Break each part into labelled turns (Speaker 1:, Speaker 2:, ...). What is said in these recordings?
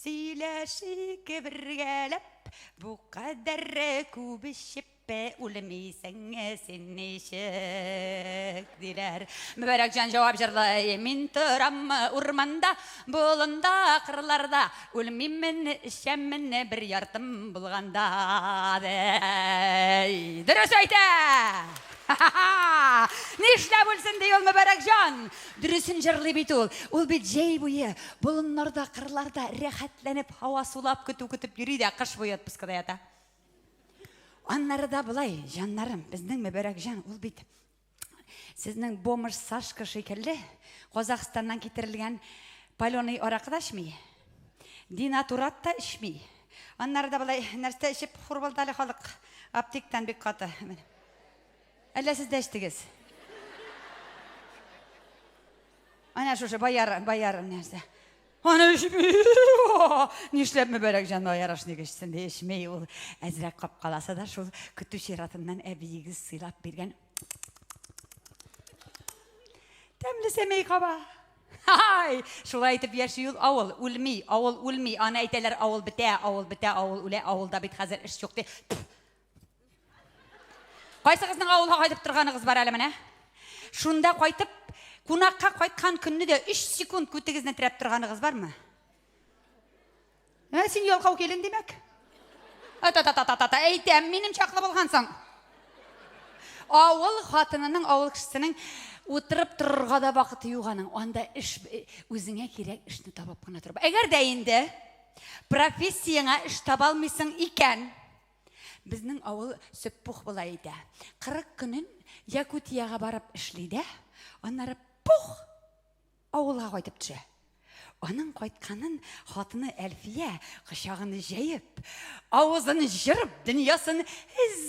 Speaker 1: Сөйләшик бергәләп, бу кадәр күп эчеп, үлмисең син ничек, диләр. Мөбарәкҗан җавап җырлый, мин торам урманда, болында, кырларда, үлмимен, эчәмен бер яртым булганда, ди. Дөрес әйтә! Нишләп үлсен ди ул Мөбарәкҗан? Дөресен җырлый бит ул. Ул бит җәй буе болыннарда, кырларда рәхәтләнеп һава сулап көтү көтеп йөри дә кыш буе отпускада ята. Аннары да болай, җаннарым, безнең Мөбарәкҗан ул бит сезнең бомж Сашка шикелле Казахстаннан китерелгән паленый аракы да эчми. Динатурат та эчми. Аннары да болай нәрсә эчеп хур булды әле халык. Аптектан бик каты. Әллә сез дә эчтегез? Әнә шушы бояр, бояр нәрсә. Аны эчми. Нишләп Мөбарәкҗан боярышник эчсен ди, эчми ул. Әзрәк капкаласа да шул көтү чиратыннан әбиегез сыйлап биргән тәмле сәмәй каба. Һай! Шулай итеп яши ул авыл, үлми, авыл үлми. Аны әйтәләр, авыл бетә, авыл бетә, авыл үлә, авылда бит хәзер эш юк ди. Кайсыгызның авылга кайтып торганыгыз бар әле менә? Шунда кайтып, кунакка кайткан көнне дә 3 секунд күтегезне терәп торганыгыз бармы? Ә, син ялкау килен димәк. Та-та-та-та-та, әйтәм, минем чаклы булгансың. Авыл хатынының, авыл кешесенең утырып торырга да вакыты юк аның. Анда эш үзеңә кирәк эшне табып кына торып. Әгәр дә инде профессияңә эш таба алмыйсың икән, Безнең авыл сөппух болай итә. 40 көнен Якутиягә барып эшли дә, аннары пух! Авылга кайтып төшә. Аның кайтканын хатыны Әлфия кочагын җәеп, авызын җырып, дөньясын эз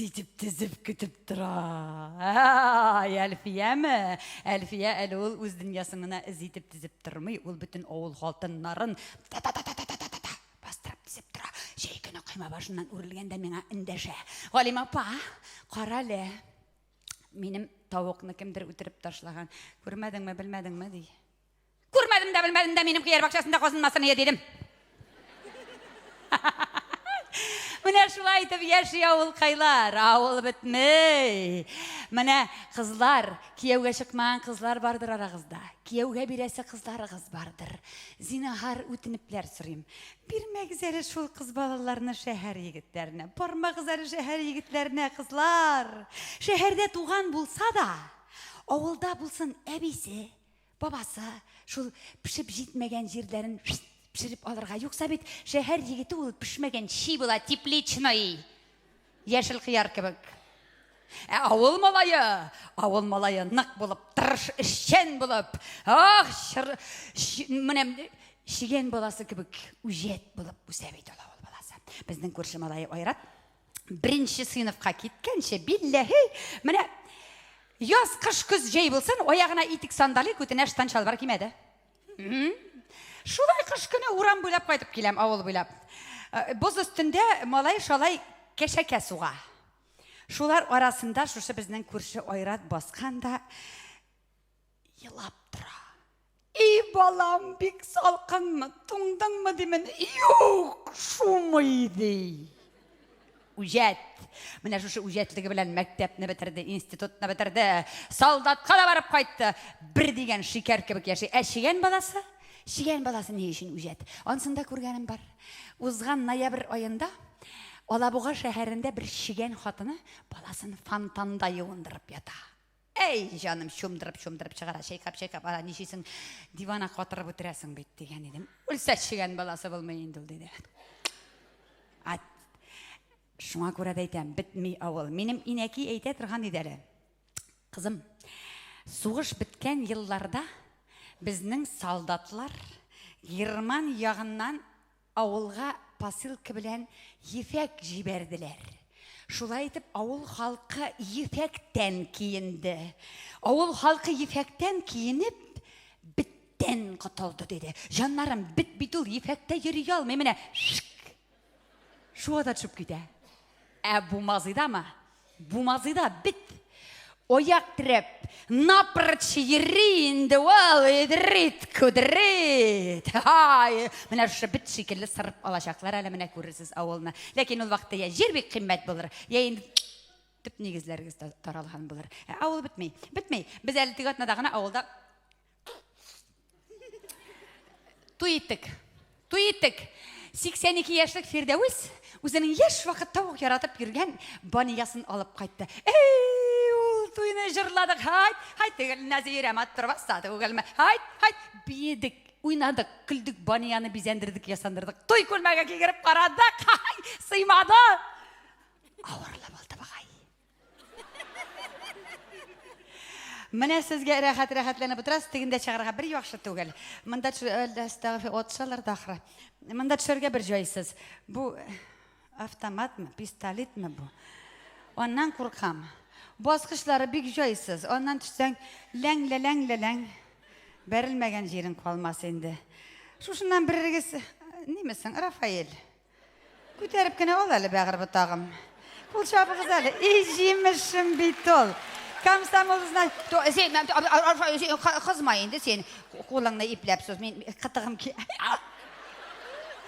Speaker 1: итеп тезеп көтеп тора. Ай, Әлфияме? Әлфия әле ул үз дөньясын гына эз итеп тезеп тормый, ул бөтен авыл хатыннарын та-та-та-та-та-та-та Бастырып тезеп тора. Җәй көне койма башыннан үрелгәндә миңа эндәшә. Галимә апа, карале. Минем тавыкны кемдер үтереп ташлаган. Күрмәдеңме, белмәдеңме, ди. Күрмәдем дә, белмәдем дә, минем кыяр бакчасында казынмасын ие, дидем. Менә шулай итеп яши авылкайлар. Авыл бетми. Менә кызлар, кияүгә чыкмаган кызлар бардыр арагызда. Кияүгә бирәсе кызларыгыз бардыр. Зинһар үтенепләр сорыйм. Бирмәгез әле шул кыз балаларны шәһәр егетләренә. Бармагыз әле шәһәр егетләренә, кызлар. Шәһәрдә туган булса да, авылда булсын әбисе, бабасы, шул пешеп җитмәгән җирләрен пешереп алырга. Юкса бит шәһәр егете ул пешмәгән чи була, тепличный. Яшел кыяр кебек. Ә авыл малае, авыл малае нык булып, тырыш, эшчән булып, ах, чыр, менә чигән баласы кебек үҗәт булып үсә бит ул авыл баласы. Безнең күрше малае Айрат беренче сыйныфка киткәнче, билләһи, менә яз, кыш, көз, җәй булсын, аягына итек сандали, күтенә штан чалбар кимәде. Шулай кыш көне урам буйлап кайтып киләм, авыл буйлап. Э, боз өстендә малай-шалай кәшәкә суга. Шулар арасында шушы безнең күрше Айрат баскан да елап тора. И балам, бик салкынмы, туңдыңмы димен. Юк, шумый ди. Үҗәт. Менә шушы үҗәтлеге белән мәктәпне бетерде, институтны бетерде, солдатка да барып кайтты. Бер дигән шикәр кебек яши. Ә чегән баласы? Чегән баласы ни өчен үҗәт? Ансын да күргәнем бар. Узган ноябрь аенда Алабуга шәһәрендә бер чегән хатыны баласын фонтанда юындырып ята. Әй, җаным, чумдырып-чумдырып чыгара, чайкап-чайкап ара, ничисең, дивана катырып үтерәсең бит, дигән идем. Үлсә чегән баласы булмый инде ул, диде. Ат. Шуңа күрә дә әйтәм, бетми авыл. Минем инәки әйтә торган иде әле. Кызым, сугыш беткән елларда безнең солдатлар Герман ягыннан Авылга посылка белән ефәк җибәрделәр. Шулай итеп, авыл халкы ефәктән киенде. Авыл халкы ефәктән киенеп, беттән котылды, диде. Җаннарым, бет бит ул ефәктә йөри алмый, менә шик! Шуа да төшеп китә. Ә бу мазыйдамы? Бу мазыйда бет. Аяк терәп, напрочь йөри инде ул, идрит, кудрит. Һай, менә шушы бет шикелле сырып алачаклар әле, менә күрерсез авылны. Ләкин ул вакытта я җир бик кыйммәт булыр, я инде төп нигезләрегез таралган булыр. Ә авыл бетми, бетми. Без әле теге атнада гына авылда Туй иттек. Туй иттек. 82 яшьлек Фирдәвес үзенең яшь вакытта ук яратып йөргән баниясын алып кайтты. Эй, ул туйны җырладык. Һайт, һайт, түгел, Нәзирә матур басса түгелме? Һайт, һайт, биедек, уйнадык, көлдек, банияны бизәндердек, ясандырдык. Туй күлмәге кигереп карадык. Һай, сыймады. Авырлы булды бугай. Менә сезгә рәхәт рәхәтләнеп утырасыз, тегендә чыгарга бер яхшы түгел. Монда отшалар да ахры. Монда төшәргә бер җайсыз. Бу автоматмы, пистолетмы бу? Аннан куркам. Баскычлары бик җайсыз. Аннан төшсәң, ләң-ләләң-ләләң. Бәрелмәгән җирең калмас инде. Шушыннан берегез, нимесең, Рафаэль? Күтәреп кенә ал әле, бәгырь ботагым. Кул чабыгыз әле. И җимешем бит ул. Комсомол знай. Син, кызма инде син. Кулыңны ипләп суз. Мин кытыгым ки.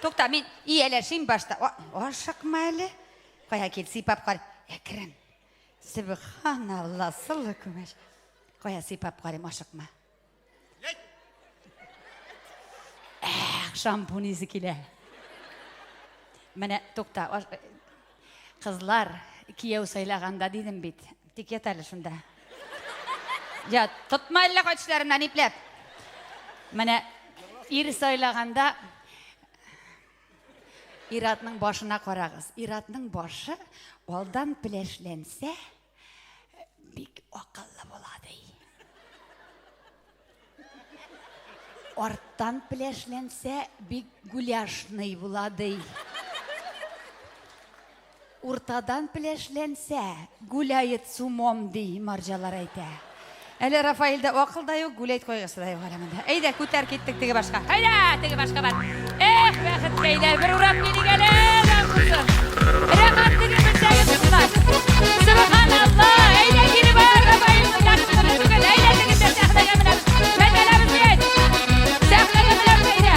Speaker 1: Тукта, мин ияләшим башта. Ашыкма әле. Кая кил, сыйпап кар. Әкрен. Сөбханалла, сылы күмәч. Кая сыйпап карыйм, ашыкма. Эх, шампунь исе килә. Менә, тукта, кызлар, кияү сайлаганда дидем бит. Тик ят әле шунда. Я, тотма әллә кайчыларыннан ипләп. Менә ир сайлаганда ир-атның башына карагыз. Ир-атның башы алдан пеләшләнсә, бик акыллы була ди. Арттан пеләшләнсә, бик гуляшный була ди. Уртадан пеләшләнсә, гуляет с умом ди, марҗалар әйтә. Әле Рафаэльдә акыл да юк, гуляет кайгысы да юк әле монда. Әйдә, күтәр, киттек теге башка. Әйдә, теге башка бар. Эх, бәхеткәйләр, бер урап килик әле, булсын. Рәхәт теге белсәгез, кызлар. Сөбханалла, әйдә кире бар, Рафаэль, яхшы түгел. Әйдә тегендә сәхнәгә менәбез. Мәтәләбез бит. Сәхнәгә менәбез, әйдә.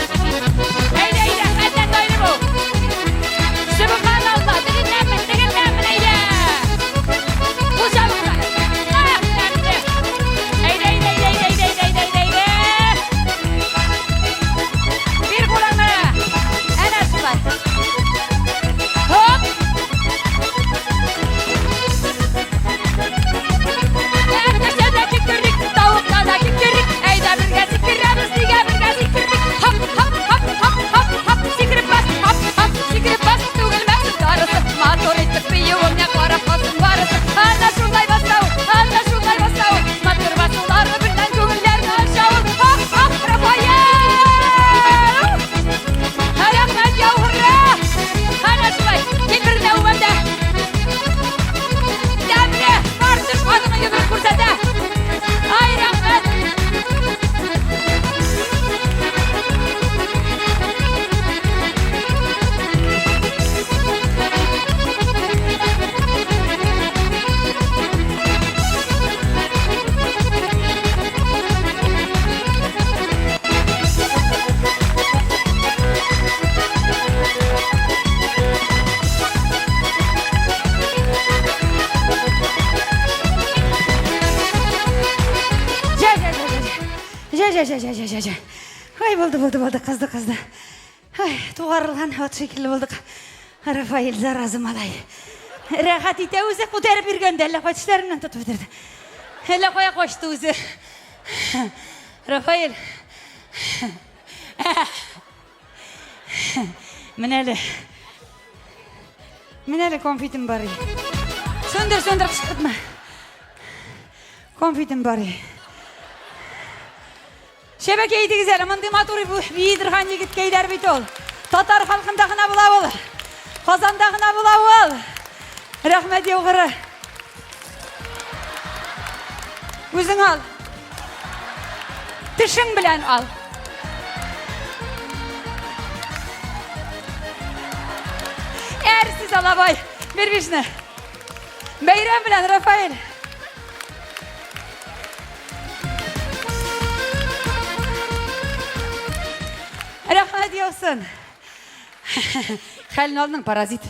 Speaker 1: Әйдә, әйдә, хәтта тайны бу. Сөбханалла, тегеннән мен, тегеннән мен, әйдә. Кул чабыгыз. Ах, тәмле. Әйдә, әйдә, әйдә, әйдә, әйдә, әйдә, әйдә, әйдә. Бир кулыңны. Әнә шулай. Хоп. Әтәчтә дә кикерик, тавыкта да кикерик. Әйдә бергә сикерәбез, нигә бергә сикермик? Хоп, хоп, хоп, хоп, хоп, хоп. Сикереп бас, хоп, хоп, сикереп бас. Түгелмәсен тарысы, матур итеп биюеңә карап калсын барысы. Ана шулай баса ул, ана шулай баса ул. Матур басулары белән күңелләрне ача ул. Ах, ах, Рафаэль! Рәхмәт яугыры! Ана шулай, кил беренә үбәм дә. Тәмле, бар төш хатыны йодрык күрсәтә. Ай, рәхмәт! Җә, җә, җә, җә, җә, җә, җә. Ай, булды, булды, булды, кызды, кызды. Ай, тугарылган ат шикелле булдык. Рафаэль зараза малай. Рәхәт итә үзе, күтәреп йөргәндә әллә кай тешләреннән тотып бетерде. Әллә кая качты үзе. Рафаэль. Менә әле. Менә әле конфетым бар. Сүндер, сүндер, кычкыртма. Конфетым бар. Шәбәкәй әйтегез әле, мондый матур бии торган егеткәйләр бит ул. Татар халкында гына була ул. Казанда гына була ул. Рәхмәт яугыры. Үзең ал. Тешең белән ал. Әрсез алабай. Бир бишне. Бәйрәм белән, Рафаэль. Рәхмәт яусын. Хәлен алдың, паразит.